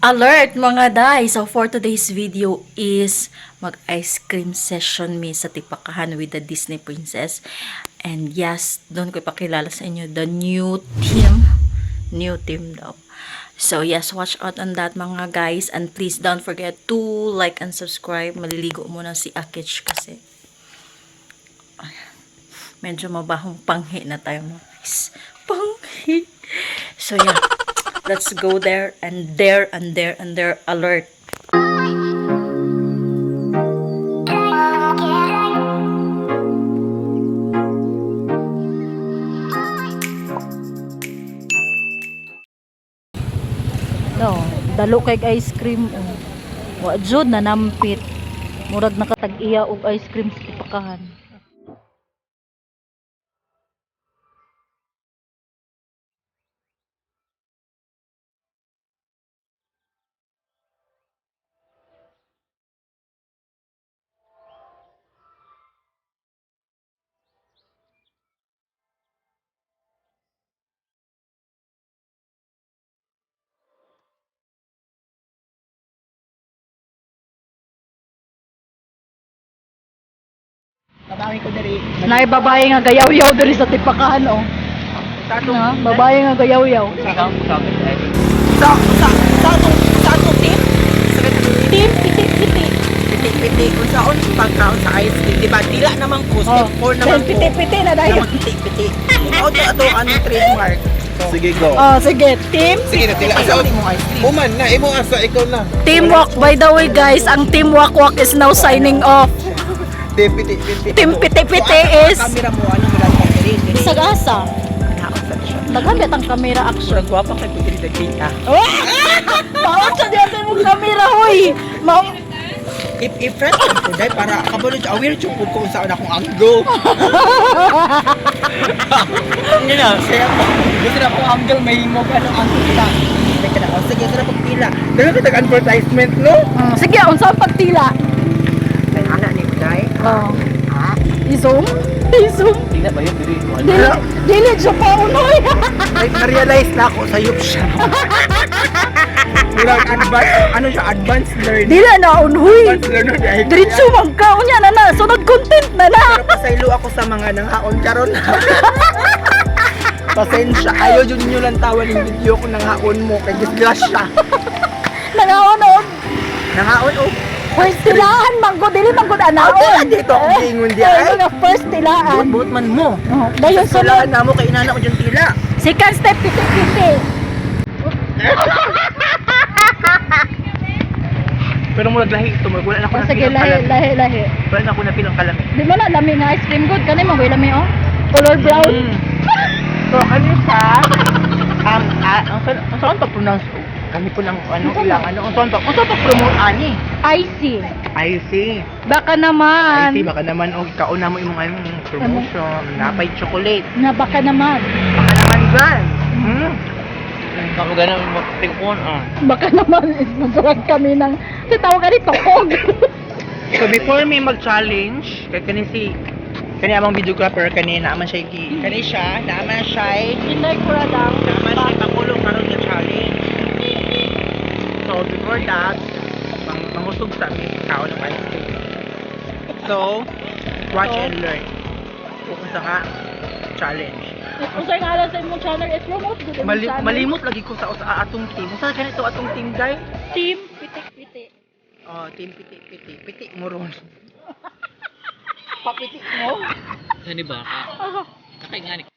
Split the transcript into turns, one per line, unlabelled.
Alert, mga day! So for today's video is mag-ice cream session mi sa Tipakahan with the Disney Princess. And yes, doon ko ipakilala sa inyo the new team. New team daw. So yes, watch out on that, mga guys. And please don't forget to like and subscribe. Maliligo muna si Akich kasi medyo mabahong panghi na tayo, mga guys. Panghi! So yeah, let's go there and there and there and there. Alert! No, dalo kay ice cream. Oh. Wa jud nanampit. Murag nakatag-iya og ice cream sa tipakahan.
Babae ko diri.
Nay, babae nga gayaw-yaw diri sa tipakahan, oh. Na, babae nga gayaw-yaw.
Sa atong team. Sa katong
Team piti-piti.
Piti-piti kung saon pagkaon sa ice cream, di ba? Dila naman ko, step 4 naman
Oh. Then
ko.
piti-piti na dayon.
Naman piti-piti. Mao to ato ang trademark.
Sige, go.
Oh, sige, team
Sige na, tila.
Asa mo ice cream?
Human na, imo asa, ikaw na.
Team Walk, by the way, guys, ang Team Walk Walk is now signing off.
Team piti piti.
Team piti-piti is
Camera mo ano wala kang diri.
Sagasa.
Naon sa siya.
Daghan ang camera action.
Murag gwapa kay ko diri dagkita.
Paot sa diyan sa imong camera, hoy. Mao
If friend ko dai para kabalo siya aware jud ko kung saan akong angle. Nga na, kaya gusto na akong angle may mo ano angle kita. Teka na, oh, sige, sarap pagpila. Dalo ka tag-advertisement, no?
Sige, unsa ang pagtila?
May anak ni Uday.
Oh. I-zoom? I-zoom?
Tingnan ba yun? Dili.
Dili, dili siya pa unoy.
Like, na-realize na ako sa yup siya. Murag advance, ano siya, advanced learning.
Dili na unhoy.
Advanced learner dahil.
Diretso man ka unya na na sunod content na na.
Pero pasaylo ako sa mga nanghaon karon. Pasensya, ayaw yun nyo lang tawa ng video ko nanghaon mo kay disgrasya.
Nangaon og
Nanghaon oh.
first tilaan man ko dili man gud anaon.
Ah, dito ako giingon di ay.
Ay, nga first tilaan.
Buot man mo.
Oh, dayon sunod.
Sulaan na mo kay inana ko dyan tila.
Second step, piti-piti.
Pero murag lahi ito, murag wala na ako
Oh, sige,
napilang
lahi,
kalami.
lahi, lahi.
Wala na ako napilang kalami.
Di mo na lami nga ice cream good kani mo lami oh. Color brown.
So, ano siya? Ang saan pa pronounce? Kami po lang, ano, ilang, ano, ang saan pa promote, ani?
Icy.
I see.
Baka naman.
I see, baka naman, oh, kauna mo imong anong promotion, napay chocolate.
Na baka naman.
Baka naman dyan. Hmm?
Ako ganun magtikon ah.
Baka naman sponsoran kami ng si tawag ka rito kog.
So, before me mag-challenge, kay kani si, kani amang videographer, kani naaman siya, kani siya, naaman siya,
Inday ko ra daw.
Naman siya pakulong karon nga challenge. So before that, mangusog sa mi kaon ng ice cream. So, watch and learn. Kung sa nga challenge.
Unsay ngalan sa imong channel is promote gud imong channel.
Malimot lagi ko sa atong team. Unsa ganito atong team, guys?
Team piti-piti.
Oh, team piti piti. Piti mo ron. Papiti mo.
Ano ba? Kakainganik.